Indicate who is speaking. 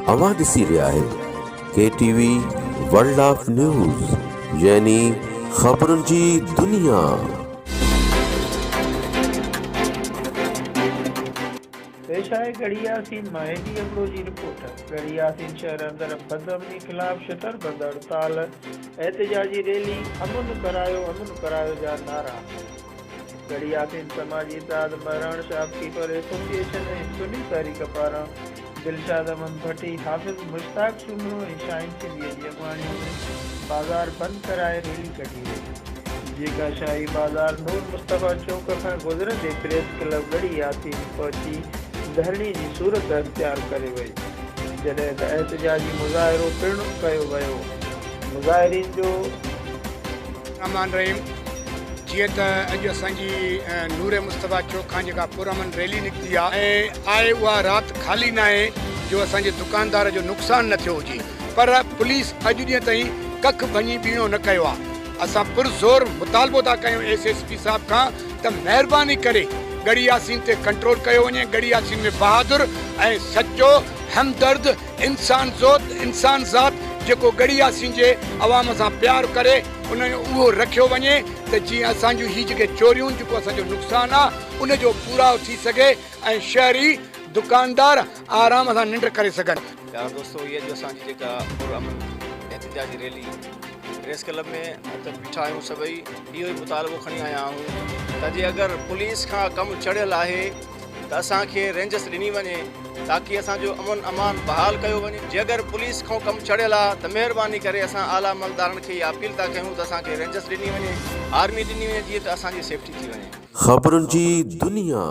Speaker 1: اوهان ڏسي رهيا آهيو K T V world of news يعني خبرن جي دنيا.
Speaker 2: پيش آهي ڳڙهي ياسين مان ايڊي ابڙو جي رپورٽ، ڳڙهي ياسين شهر اندر بدامني خلاف شٽر بند هڙتال، احتجاجي ريلي، امن ڪرايو امن ڪرايو جا نعرا. ڳڙهي ياسين سماجي اتحاد مهراڻ شاپ ڪيپر ايسوسيئيشن ۽ سني تحريڪ پاران دلشاد احمد ڀٽي، حافظ مشتاق سومرو ۽ شاهين سنڌيء جي اڳواڻيء ۾ بازار بند ڪرائي ريلي ڪڍي وئي، جيڪا شاهي بازار نور مصطفيٰ چوڪ کان گذرندي پريس ڪلب ڳڙهي ياسين پهچي ڌرڻي جي صورت اختيار ڪري وئي، جڏهن ته احتجاجي مظاهرو پڻ ڪيو ويو، مظاهرين جو.
Speaker 3: الرحمان الرحيم جيئن ته اڄ اسان جي نور مصطفيٰ چوڪ کان جيڪا پرامن ريلي نڪتي آ ۽ آء اها رات خالي ناهي جو اسان جي دڪاندار جو نقصان نه ٿيو هجي پر پوليس اڄ ڏينهن تائين ڪک ڀڃي ٻيڻو نه ڪيو آ اسان پرزور مطالبو ٿا ڪيون ايس ايس پي صاحب کان ته مهرباني ڪري ڳڙهي ياسين تي ڪنٽرول ڪيو وڃي ڳڙهي ياسين ۾ بهادر ۽ سچو همدرد انسان ذوت انسان ذات جيڪو ڳڙهي ياسين جي عوام سان پيار ڪري ان جو اهو رکيو وڃي ته جيئن اسان جون هي جيڪي چوريون جيڪو اسان جو نقصان آ ان جو پورائو ٿي سگهي ۽ شهري دڪاندار آرام سان ننڊ ڪري سگهن.
Speaker 4: پيارا دوستو هي اڄ اسان جي جيڪا پر امن احتجاجي ريلي پريس ڪلب ۾ اتي بيٺا آهيون سڀئي اهو ئي مطالبو کڻي آيا آهيون ته جي اگر پوليس کان ڪم چڙهيل آهي ته اسان کي رينجرس ڏني وڃي تاڪي اسان جو امن امان بحال ڪيو وڃي جي اگر پوليس کان ڪم چڙهيل آ ته مهرباني ڪري اسان اعليٰ عملدارن کي اها اپيل ٿا ڪيون ته اسان کي رينجرس ڏني وڃي آرمي ڏني وڃي جيئن ته اسان جي سيفٽي ٿي وڃي.
Speaker 1: خبرن جي دنيا.